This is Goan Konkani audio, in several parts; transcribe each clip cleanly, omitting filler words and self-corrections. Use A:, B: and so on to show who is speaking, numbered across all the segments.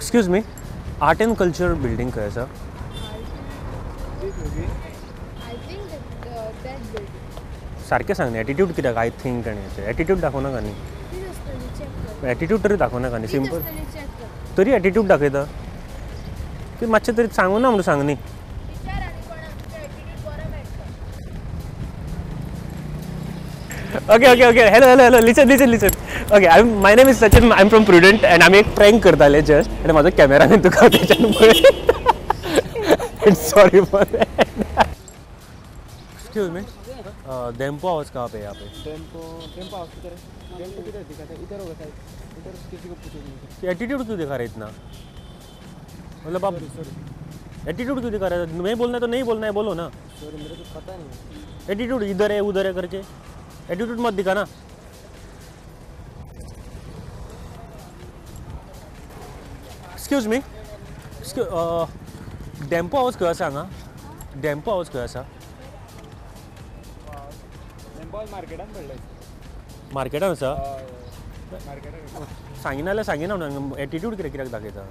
A: Excuse me, art and culture building खंय आसा? सारकें सांग न्ही, एटिट्यूड कित्याक I think आनी अशें एटिट्यूड दाखोवं नाका न्ही, एटिट्यूड तरी दाखोवं नाका न्ही, सिंपल तरी एटिट्यूड दाखयता ती मातशें तरी सांगू ना म्हणून सांग न्ही. Okay okay okay, hello hello hello, listen listen listen. Okay, I my name is Sachin, I am from Prudent and आमी एक प्रँक करताले जस्ट आनी म्हाजो कॅमेरामॅन तुका तेच्यान पळय, sorry for that. Excuse me, Dempo house कहाँ पे है यहाँ पे?
B: डेम्पो डेम्पो हाउस किधर है? डेम्पो किधर दिखाता है? इधर होगा शायद, इधर किसी को पूछो।
A: एटीट्यूड क्यों दिखा रहे इतना? मतलब आप एटीट्यूड क्यों दिखा रहे हैं? नहीं बोलना है तो नहीं बोलना है, बोलो ना।
B: सॉरी, मेरे को पता नहीं।
A: एटीट्यूड इधर है उधर है करके एटीट्यूड मत दिखा ना। एक्सक्यूज मी, डेम्पो हाउस खंय आसा हांगा? डेम्पो हाउस खंय आसा?
B: मार्केटान पडलें.
A: मार्केटान आसा?
B: मार्केटान
A: सांगिना जाल्यार सांगिना म्हणून एटिट्यूड कित्याक कित्याक दाखयता?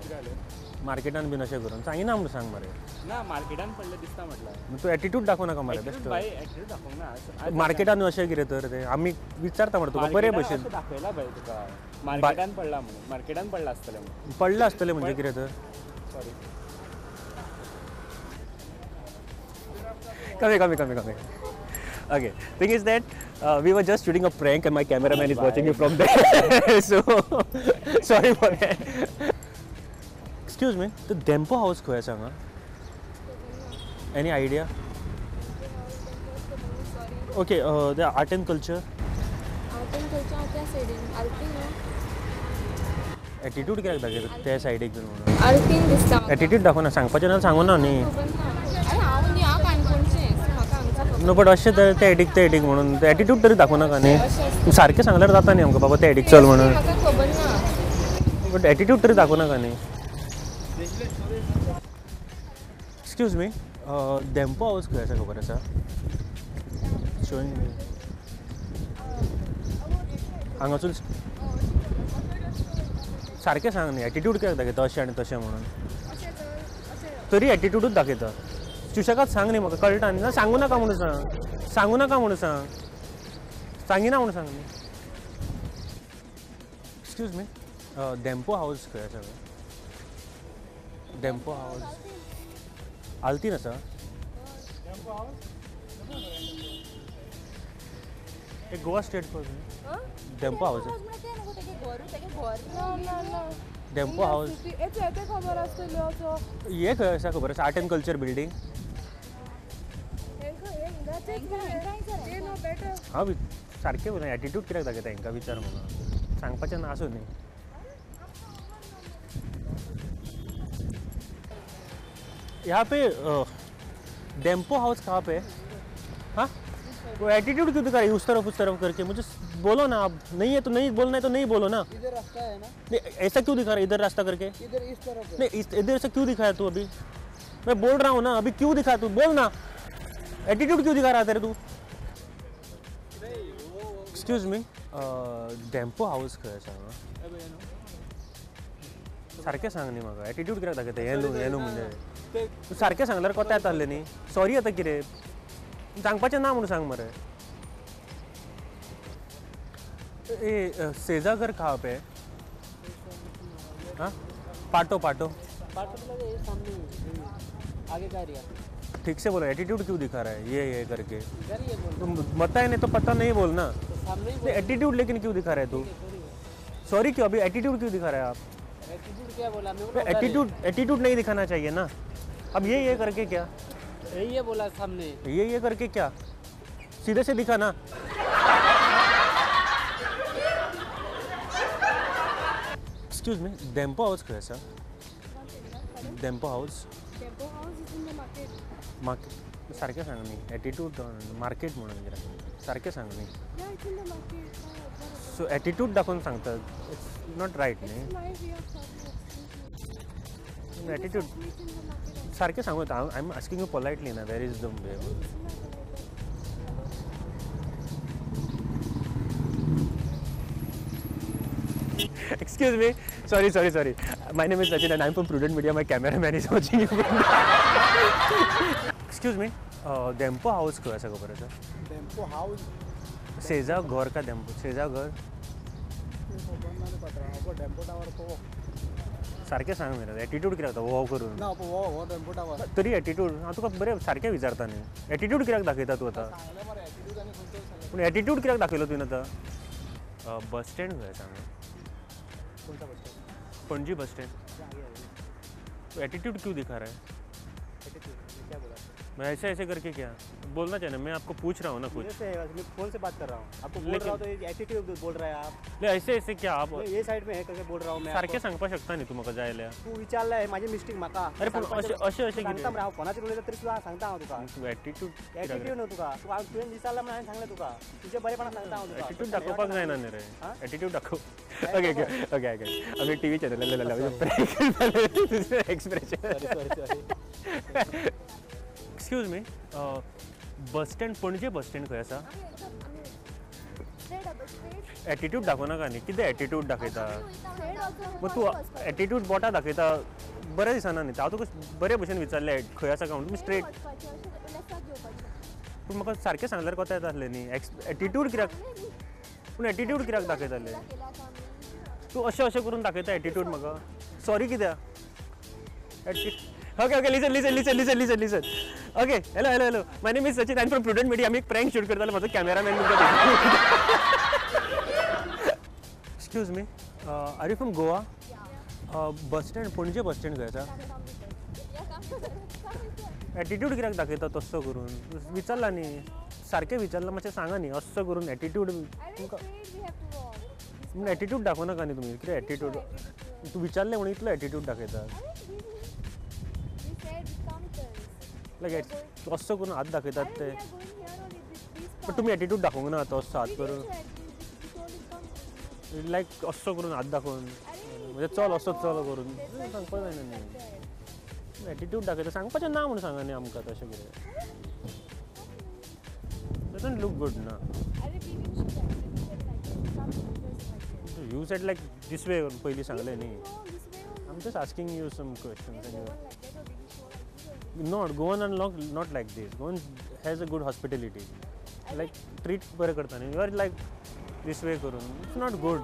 A: मार्केटान बीन अशें करून सांगिना म्हणून सांग मरे.
B: ना, मार्केटान पडलें दिसता म्हटल्यार
A: तूं एटिट्यूड दाखोवं नाका मरे. बेश्टो
B: एटिट्यूड दाखोवंक ना.
A: मार्केटान अशें कितें तर तें आमी विचारता मरे तुका बरे भशेन.
B: दाखयला बाय तुका मार्केटान पडला म्हणून, मार्केटान पडला आसतलें म्हणून.
A: पडलां आसतलें म्हणजे कितें तर?
B: सॉरी.
A: कमी कमी कमी कमी. Okay, thing is that we were just shooting a prank and my cameraman is watching you from there. So, sorry for that. Excuse me, the Dempo house खंय आसा हांगा? Any idea? Okay, the art and culture.
C: Art and culture त्या सायडीन, आल्तीन न्हू?
A: एटिट्यूड कित्याक दाखयता त्या सायडीक बीन म्हणून?
C: आल्तीन दिसता.
A: एटिट्यूड दाखोवना, सांगपाचें ना सांगू ना न्ही.
C: हांव न्ही, हांव काणकोणचें, म्हाका हांगचा.
A: नो, बट अशें तर ते एडीक ते एडीक म्हणून एटिट्यूड तरी दाखोवं नाका न्ही. सारकें सांगल्यार जाता न्ही आमकां बाबा ते एडीक चल म्हणून, बट एटिट्यूड तरी दाखोवं नाका न्ही. एक्सक्यूज मी, डेम्पो हाउस खंय आसा खबर आसा? शोइंग मी हांगासून सारकें सांग न्ही. एटिट्यूड कित्याक दाखयता अशें आनी तशें म्हणून? तरी एटिट्यूडूच दाखयता. सुशेगाद सांग न्ही, म्हाका कळटा न्ही. ना सांगू नाका म्हणून सांग, सांगू नाका म्हणून सांग, सांगिना म्हणून सांग न्ही. एक्सक्यूज मी, डेम्पो हाउस खंय आसा? डेम्पो हाउस आल्तीन आसा? एक गोवा स्टेट पळय Dempo house. Dempo house हे खंय आसा खबर आसा? Art and culture building. हांव सारकें उलय, एटिट्यूड कित्याक दाखयता हांकां विचार म्हणून सांगपाचें ना आसूं न्ही. यहाँ पे डेम्पो हाउस कहाँ पे? हाँ, वो एटीट्यूड क्यों दिखा रही है उस तरफ करके? मुझे बोलो ना, आप नहीं है तो नहीं बोलना है तो नहीं बोलो ना.
B: इधर रास्ता है ना.
A: नहीं, ऐसा क्यों दिखा रहा है इधर रास्ता करके?
B: इधर इस तरफ.
A: नहीं, इधर से क्यों दिखाया तू? अभी मैं बोल रहा हूँ ना, अभी क्यों दिखा तू? बोल ना, एटीट्यूड क्यों दिखा रहा तेरे तू? एक्सक्यूज मी, डेम्पो हाउस खंय आसा? सारकें सांग न्ही म्हाका. एटीट्यूड कित्याक दाखयता? हें न्हू हें न्हू म्हणजे तूं सारकें सांगल्यार कोता येता आसलें न्ही. सॉरी आतां कितें सांगपाचें ना म्हणून सांग मरे. ए सेजागर कहाँ पे? हाँ, पाटो पाटो
B: आगे का एरिया.
A: ठीक से बोलो, एटीट्यूड क्यों दिखा रहा है ये करके? तुम बताए नहीं तो पता नहीं बोलना. एटीट्यूड लेकिन क्यों दिखा रहा है तू? सॉरी क्यों? अभी एटीट्यूड क्यों दिखा रहा है आप?
B: एटीट्यूड क्या बोला?
A: एटीट्यूड एटीट्यूड नहीं दिखाना चाहिए ना. अब ये करके क्या?
B: ये बोला सामने
A: ये करके क्या? सीधे से दिखा ना. एक्सक्यूज मी, डेम्पो हाउस खंय आसा? Dempo house.
C: Dempo house is in the market.
A: Market सारकें सांग न्ही. एटीट्यूड मार्केट म्हणून कितें सारकें सांग न्ही. सो एटीट्यूड दाखोवन सांगता, it's not right न्ही. एटीट्यूड सारकें सांगू, I am asking you politely ना, वेर is the way. Excuse Excuse me, sorry sorry sorry. My name is Sachin and I am from Prudent Media. My cameraman is watching you. Excuse me, Dempo house खंय आसा खबर आसा?
B: डेम्पो हाऊस
A: सेजा घर का डेम्पो सेजा घर
B: डेम्पो टावर
A: सारकें सांग मरे. एटिट्यूड कित्याक जाता हो करून
B: ना हो हो डेम्पो टावर
A: तरी एटिट्यूड हांव तुका बरें सारकें विचारता न्ही. एटिट्यूड कित्याक दाखयता तूं आतां? पूण एटिट्यूड कित्याक दाखयलो तुवें आतां? बस स्टँड खंय आसा हांगा?
B: कौन सा bus stand?
A: Panaji bus stand. तो एटीट्यूड क्यों दिखा रहा है?
B: एटीट्यूड क्या बोला?
A: मैं ऐसे ऐसे करके क्या बोलना चाहिए ना? मैं आपको पूछ रहा हूँ ना कुछ।
B: मैं फोन से बात कर रहा हूँ, आपको बोल रहा हूँ तो एटीट्यूड बोल रहा है आप।
A: ले ऐसे ऐसे क्या आप
B: ये साइड में है करके बोल रहा हूँ मैं.
A: सारकें सांगपाक शकता न्ही तूं म्हाका जाय जाल्यार.
B: तूं विचारलाय माझी मिस्टेक म्हाका.
A: अरे पूण अशें अशें अशें
B: सांगता मरे हांव फोनाचेर उलयता तरी सुद्दां सांगता हांव तुका.
A: एटीट्यूड
B: एटीट्यूड न्हू तुका. तुवें विचारलां म्हणून हांवें सांगलें तुका. तुजें बरेपणान सांगता हांव तुका.
A: एटीट्यूड दाखोवपाक जायना न्ही रे. एटीट्यूड दाखोव. ओके ओके ओके ओके आमी TV channel expression. Excuse me, bus stand Panaji bus stand खंय आसा? एटीट्यूड दाखोवं नाका न्ही. कितें एटीट्यूड दाखयता? मग तूं एटीट्यूड बोटां दाखयता बरें दिसना न्ही. हांव तुका बरे भशेन विचारलें खंय आसा काय म्हणून तुमी स्ट्रेट. पूण म्हाका सारकें सांगल्यार कोता येता आसलें न्ही. एटीट्यूड कित्याक? पूण एटीट्यूड कित्याक दाखयतालें तूं? अशें अशें करून दाखयता एटीट्यूड म्हाका. सॉरी कित्याक? Okay, okay, listen, listen, listen, listen, listen, listen. Okay, hello, hello, hello. My name is Sachin. I'm from Prudent Media. आमी एक prank shoot करताले. म्हजो कॅमेरामॅन तुमकां. Excuse me, are you from Goa? Bus stand Panaji bus stand खंय आसा? एटीट्यूड कित्याक दाखयता तस्सो करून? विचारला न्ही सारकें विचारलां मातशें सांगा न्ही. अस्सो करून एटीट्यूड तुमकां पूण एटीट्यूड दाखोवं नाका न्ही तुमी. कितें एटीट्यूड? तूं विचारलें म्हणून इतलो एटीट्यूड दाखयता? लायक असो करून हात दाखयतात ते. पण तुमी एटीट्यूड दाखोवंक ना आतां असो हात करून. लायक असो करून हात दाखोवन म्हणजे चल असो चल करून सांगपाक जायना न्ही. एटीट्यूड दाखयता सांगपाचें ना म्हणून सांगा न्ही आमकां तशें कितें. डजंट लूक गूड ना. You said like this way पयलीं सांगलें न्ही. I am just asking you some questions. Not Goan and not like this. Goan has a good hospitality. Like treat बरें करता न्ही. You are like this way करून. It's not good.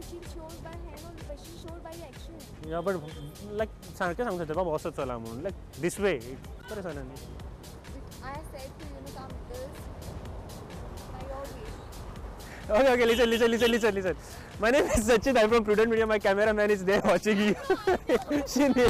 C: She showed by hand only, but she showed by action.
A: Yeah, but like सारकें सांगू शकता बाबा असो चला म्हणून. Like this way बरें जालें न्ही.
C: I said to you, come this by your wish.
A: Okay, okay, listen, listen, listen, listen, listen. My name is Sachin. I'm from Prudent Media. My cameraman is there watching you. She knew.